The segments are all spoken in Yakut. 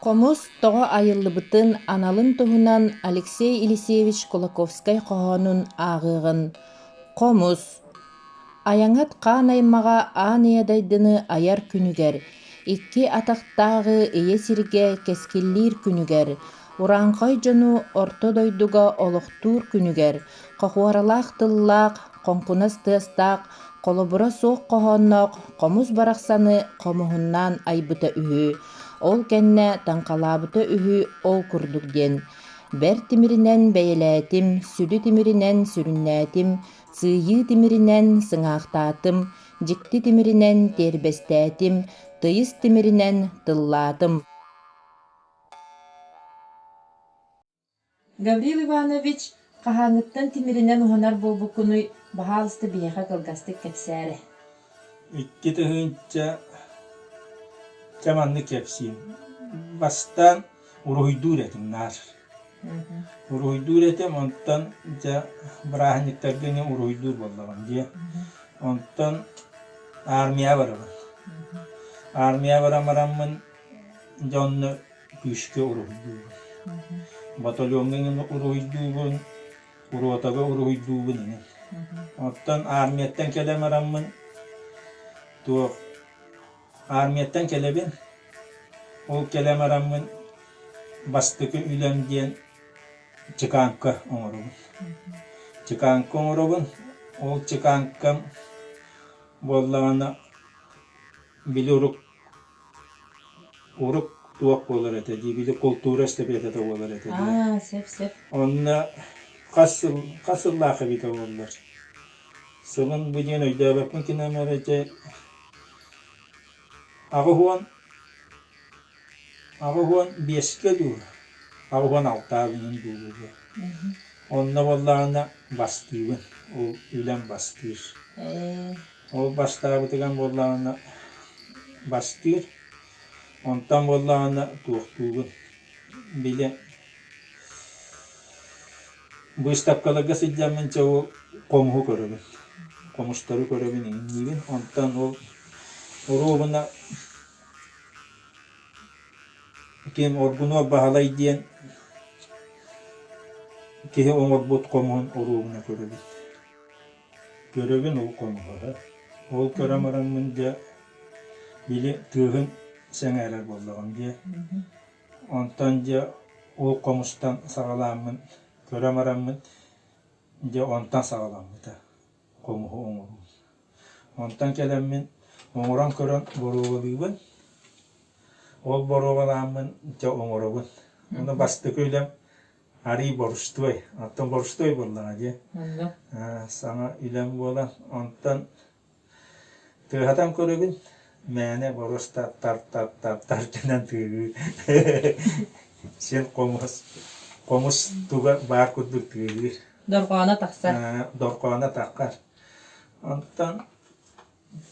Хомус тоҕо айыллыбытын аналын туһунан Алексей Елисеевич Кулаковскай хоһоонун ааҕыаҕын «Хомус» Айаҥат хаан аймаҕа аан ийэ дайдыны айар күнүгэр, икки атахтааҕы ийэ сиргэ кэскиллиир күнүгэр, урааҥхай дьону орто дойдуга олохтуур күнүгэр, хохуоралаах тыллаах, хоҥкунас тыастаах, холобура суох хоһоонноох хомус барахсаны хомуһуннаан айбыта үһү, ол кэннэ таҥхалаабыта үһү ол курдук диэн. Бэрт тимиринэн бэйэлээтим, сүдү тимиринэн сүрүннээтим, сыыйыы тимиринэн сыҥаахтаатым, дьикти тимиринэн тиэрбэстээтим, тыйыс тимиринэн тыллаатым. Гаврил Иванович, хаһааҥҥыттан тимиринэн уһанар буолбуккунуй, баһаалыста биһиэхэ кылгастык кэпсээ эрэ. 2000 чэ маннык кэпсиим. Бастаан уруһуйдуур этим наар. Уруһуйдуур этим, онтон дьэ бырааһынньыктарга эмиэ уруһуйдуур буоллаҕым дии. Онтон армия барабын. Армия баран бараммын дьэ онно күүскэ уруһуйдуубун. Батальоҥҥа эҥин уруһуйдуубун, ротаҕа уруһуйдуубун эҥин. Оттон армияттан кэлэн бараммын туох армияттан кэлэбин, ол кэлэн бараммын бастакы үлэм диэн чеканка оҥоробун. Чеканка оҥоробун, ол чеканкам буоллаҕына били урук Урук туох буолар этэ дии, били култуура эстэпиэтэтэ буолар этэ дии. Аа, сөп, сөп. Онно хас сыл хас сыллаах эбитэ буоллар. Сылын бу диэн өйдөөбөппүн кинем эрэ дьэ 85 -кэ дуу, 86-аа күнүн дуу буолуо. Онно буоллаҕына бастыыбын, ол үлэм бастыыр. Ээ. Ол бастаабытыгар буоллаҕына бастыыр, онтон буоллаҕына туохтуубун били быыстапкаларга сылдьаммын чэ ол хомуһу көрөбүн, хомустары көрөбүн иҥниибин, онтон ол оруобуна ким Оргунуо Баһылай диэн киһи оҥорбут хомуһун оруобуна көрөбүн. Көрөбүн ол хомуһа. Ол көрөн бараммын дьэ били тыаһын сэҥээрэр буоллаҕым дии. Онтон дьэ ол хомустан саҕалааммын көрөн бараммын дьэ онтон саҕаламмыта хомуһу оҥоруу. Онтон кэлэммин оҥорон көрөн боруобалыыбын. Ол боруобалааммын дьэ оҥоробун. Ону бастакы үлэм арыый борустуой. Оттон борустуой буоллаҕа дии. Саҥа үлэм буолан, онтон тыаһатан көрөбүн, мээнэ боруоста тар-тар-тар-тар гынан тыаһыы. Син хомус, хомус туга баар курдук тыаһыыр. Дорҕооно тахсар. Дорҕооно таххар. Онтон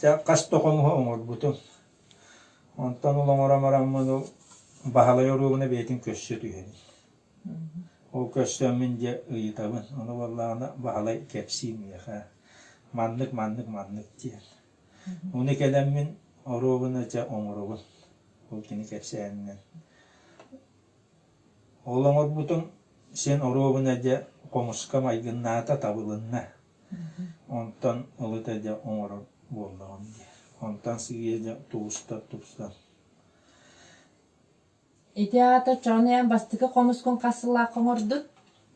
дьэ хас да хомуһу оҥорбутум. Онтон ол оҥорон бараммын ол Баһылай оруобуна бэйэтин көрсө түһэбин. Ол көрсөммүн дьэ ыйытабын. Ону буоллаҕына Баһылай кэпсиир миэхэ маннык, маннык, маннык диэн. Ону кэлэммин оруобуна дьэ оҥоробун. Ол кини кэпсээнинэн. Ол оҥорбутум син оруобуна дьэ хомуска майгыннаата, табылынна. Онтон ылыта дьэ оҥорор буоллаҕым дии. Онтон сыыйа дьэ тубуста тупсан. Ити аата Чоонуйан бастакы хомускун хас сыллаахха оҥордун?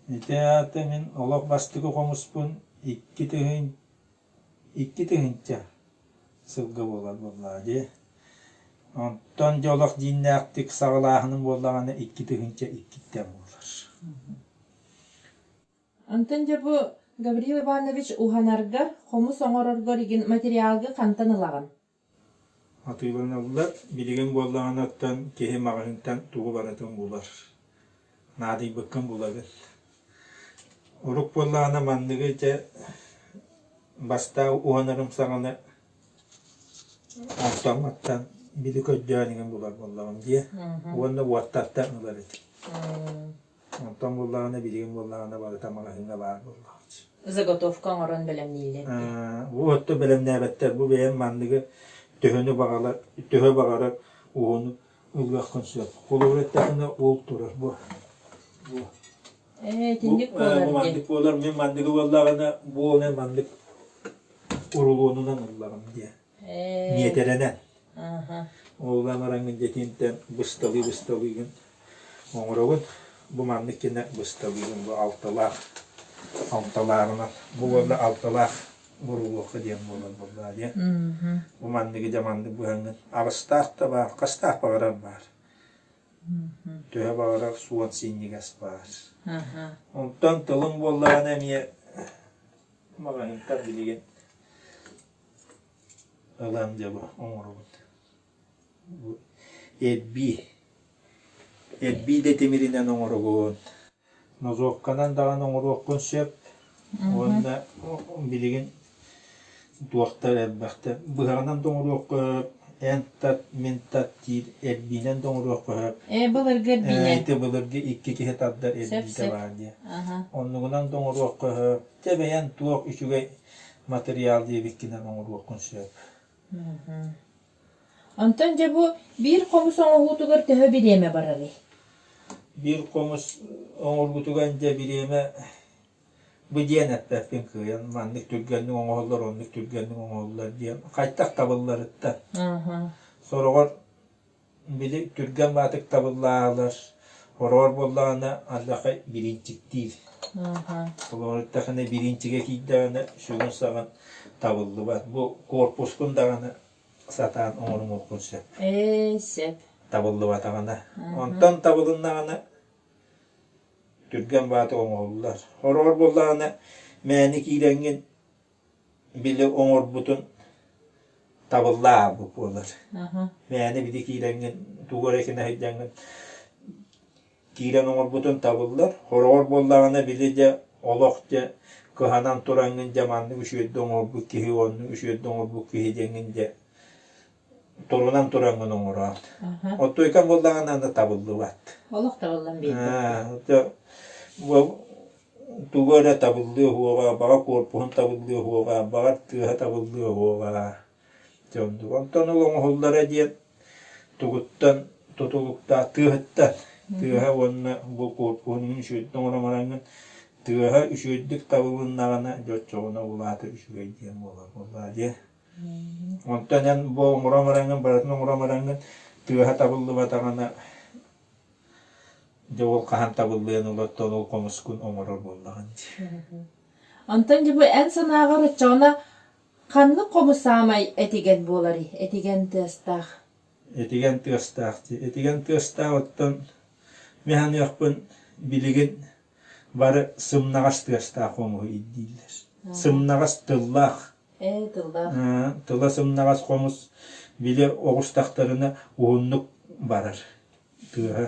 Ити аата мин олох бастакы хомуспун 2000 сылга буолар буоллаҕа дии. Онтон дьэ олох дьиҥнээхтик саҕалааһыным буоллаҕына 2002-ттэн буолар. Онтон дьэ бу Гаврил Иванович уһанаргар, хомус оҥороргор игин материалгы хантан ылаҕын? Атыыланаллар. Билигин буоллаҕына оттон киһи маҕаһыынтан тугу барытын булар. Наадыйбыккын булабын. Урук буоллаҕына манныгы дьэ бастаан уһанарым саҕана онтон-мантан били көрдөөн иҥэн булар буоллаҕым дии. Уонна уоттартан ылар этим. Онтон буоллаҕына билигин буоллаҕына барыта маҕаһыыҥҥа баар буоллаҕа. Заготовка оҥорон бэлэмнииллэр дии. Бу отто бэлэмнээбэттэр. Бу бэйэм манныгы төһөнү баҕалар, төһө баҕарар уһуну. ылыаххын сөп. Холобур эттэххинэ ол турар бу. Бу. Ээ, Бу, итинник бу буолар дии. маннык буолар, мин манныгы буоллаҕына, бу ол эн маннык урулуонунан ыллаҕым диye. Ээ, Миэтэрэнэн. аха. Ол анараҥҥын дьэтинтэн бысталыы-бысталыыгын оҥоробун. Бу маннык гына бысталыыгын бу алталаах алталааҕынан. Бу уонна алталаах бурулуохха диэн буолар буоллаа диэн. Мгм. Бу манныгы дьэ маннык быһаҥҥын аҕыстаах да баар, хастаах баҕарар баар. Мгм. Төһө баҕарар суон синньигэс баар. Аха. Онтон тылым буоллаҕына эмиэ маҕаһыынтан билигин ылан дьэ бу оҥоробут. Бу эрбии. Эрбии да тимиринэн оҥоробун. Нозуокканан даҕаны оҥоруоххун сөп уонна билигин туохтар элбэхтэр. Быһаҕынан да оҥоруохха сөп, эн тат, мин тат диир эрбиинэн да оҥоруохха сөп. Ээ, былыргы эрбиинэн. Ити былыргы икки киһи тардар Сөп, эрбиитэ сөп. баар диye. Аха. Оннугунан да оҥоруохха сөп. Дьэ бэйэн туох үчүгэй матырыйаал диэбиккинэн оҥоруоххун сөп. Мгм. Онтон дьэ бу биир хомус оҥоһуутугар төһө бириэмэ барарый? Биир хомус оҥорбутугар дьэ бириэмэ бу диэн эппэппин кыайан маннык түргэнник оҥоһуллар, оннук түргэнник оҥоһуллар диэн хайдах табылларыттан. Сороҕор били түргэн баатык табыллаалар, хороҕор буоллаҕына ардахай бириинчиктиир. Холобур бириинчигэ киирдэҕинэ сүгүн-саҕын табыллыбат. Бу корпускун даҕаны сатаан оҥорумуоххун сөп. Ээ, сөп. Табыллыбатаҕына. Онтон табылыннаҕына түргэн бааты оҥоһуллар. Хороҕор буоллаҕына мээнэ киирэҥҥин били оҥорбутун табыллаабыт буолар. Мээнэ били киирэҥҥин тугу эрэ гына сылдьаҥҥын киирэн оҥорбутун табыллар. Хороҕор буоллаҕына били дьэ олох дьэ кыһанан тураҥҥын дьэ маннык үчүгэйдик оҥорбут киһи оннук үчүгэйдик оҥорбут киһи диэҥҥин дьэ турунан тураҥҥын оҥороон. Оттуйкан буоллаҕына аны табыллыбат. Олох табыллан биэрбэт. Тугу эрэ табыллыа уһуоҕа, баҕа куорпуһун табыллыа уһуоҕа, баҕар тыаһа табыллыа уһуоҕа дьэ оннук. Онтон ол оҥоһуллара диэн тугуттан тутулуктаах тыаһыттан тыаһа уонна бу куорпуһун үчүгэйдик оҥорон бараҥҥын тыаһа үчүгэйдик табылыннаҕына дьэ оччоҕуна улаата үчүгэй диэн буолар буоллаа дии. Онтон эн бу оҥорон бараҥҥын барытын оҥорон бараҥҥын тыаһа табыллыбатаҕына Дьэ ол хаһан табыллыан олортон ол хомускун оҥорор буоллаҕын дии. Онтон дьэ бу эн санааҕар оччоҕуна ханнык хомус саамай этигэн буоларый? Этигэн тыастаах. Этигэн тыастаах дии. Этигэн тыастаах оттон мин саныахпын билигин бары сымнаҕас тыастаах хомуһу ирдииллэр. Сымнаҕас тыллаах. Ээ, тыллаах. Тыла сымнаҕас хомус били оҕустахтарына уһуннук барар. тыаһа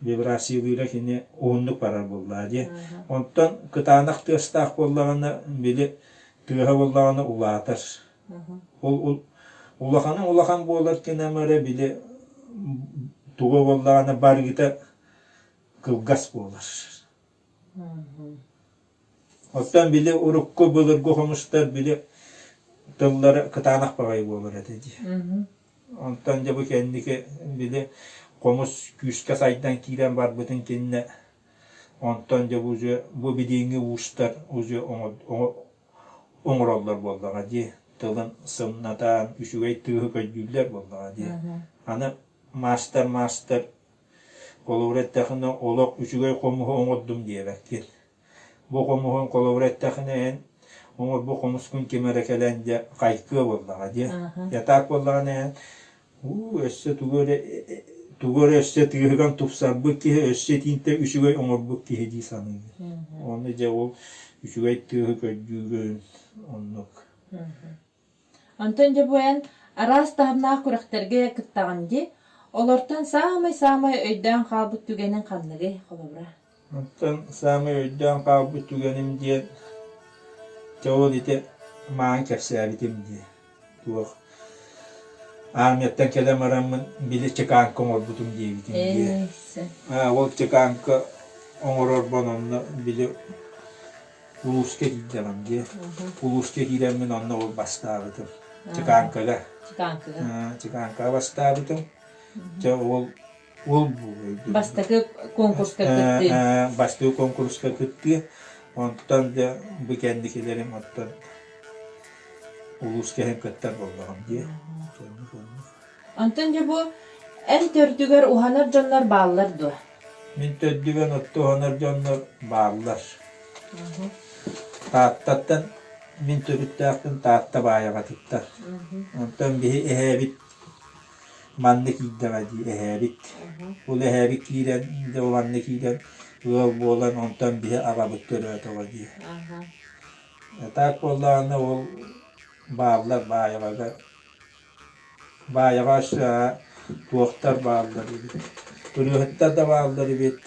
вибрациялыыра кини уһуннук барар буоллаҕа дии. Онтон кытаанах тыастаах буоллаҕына, били тыаһа буоллаҕына улаатар. Ол улахана улахан буолар гынан эрэ били туга буоллаҕына барыыта кылгас буолар. Оттон били урукку былыргы хомустар били тыллара кытаанах баҕайы буолар этэ дии. Онтон дьэ бу кэнники били хомус күүскэ сайдан киирэн барбытын кэннэ онтон дьэ бу уже бу билиҥҥи уустар уже оҥороллор буоллаҕа дии. Тылын сымнатан үчүгэй тыаһы көрдүүллэр буоллаҕа дии. Аны маастар-маастар Холобур эттэххинэ, олох үчүгэй хомуһу оҥордум диэбэккин. Бу хомуһун холобур эттэххинэ эн оҥорбут хомускун ким эрэ кэлэн дьэ хайкыа буоллаҕа дии. Ятаак буоллаҕына эн уу өссө тугу эрэ тугу эрэ өссө тыаһыган тупсарбыт киһи өссө итинтэ үчүгэй оҥорбут киһи дии саныыгын. Ону дьэ ол үчүгэй тыаһы көрдүүгүн оннук. Онтон дьэ бу эн араас таһымнаах күрэхтэргэ кыттаҕын дии. Олортон саамай-саамай өйдөөн хаалбыт түгэниҥ ханныгый, холобура? Оттон саамай өйдөөн хаалбыт түгэним диэн дьэ ол ити маан кэпсээбитим дии. Туох армияттан кэлэн бараммын били чеканка оҥорбутум диэбитим дии. Аа, ол чеканка оҥорорбун онно били Улууска киирдэҕим дии. Улууска киирэммин онно ол бастаабытым. Чеканкага. Чеканкага. Чеканкаҕа бастаабытым. Дьэ ол ол буолуо Бастакы конкурска кыттыы. Бастакы конкурска кыттыы. Онтон дьэ бу кэнникилэрим оттон улууска иһин кыттар буоллаҕым дии. Онтон дьэ бу эн төрдүгэр уһанар дьоннор бааллар дуо? Мин төрдүгэр отто уһанар дьоннор бааллар. Тааттаттан мин төрүттээхпин Таатта Баайаҕатыттан. Онтон биһи эһээбит манна киирдэҕэ дии эһээбит. Ол эһээбит киирэн, дьэ манна киирэн ыал буолан онтон биһи аҕабыт төрөөтөҕө дии. Так буоллаҕына ол бааллар Баайаҕаҕа Баайаҕа туохтар бааллар эбит, ырыаһыттар да бааллар эбит,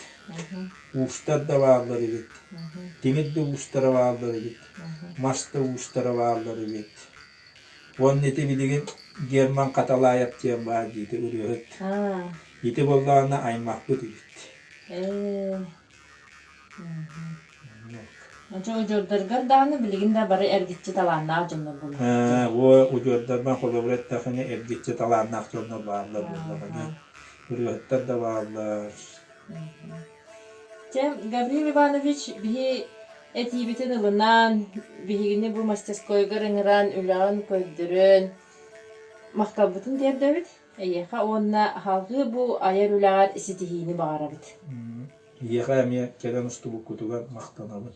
уустар да бааллар эбит, тимир да уустара бааллар эбит, мас да уустара бааллар эбит. Уонна ити билигин Герман Хаталаев диэн баар дии ити ырыаһыт. Ити буоллаҕына аймахпыт эбит. Очо удьуордаргар даҕаны билигин да бары эргиччи талааннаах дьоннор буолуохтар. Оо, удьуордарбар холобур эттэххинэ эргиччи талааннаах дьоннор бааллар буоллаҕына. Ырыаһыттар да бааллар. Чэ, Гаврил Иванович биһи этиибитин ылынан, биһигини бу мастерскойгар ыҥыран, үлэҕин көрдөрөн, махталбытын тиэрдэбит. Эйиэхэ уонна салгыы бу айар үлэҕэр ситиһиини баҕарабыт. Эйиэхэ эмиэ кэлэн устубуккутугар махтанабын.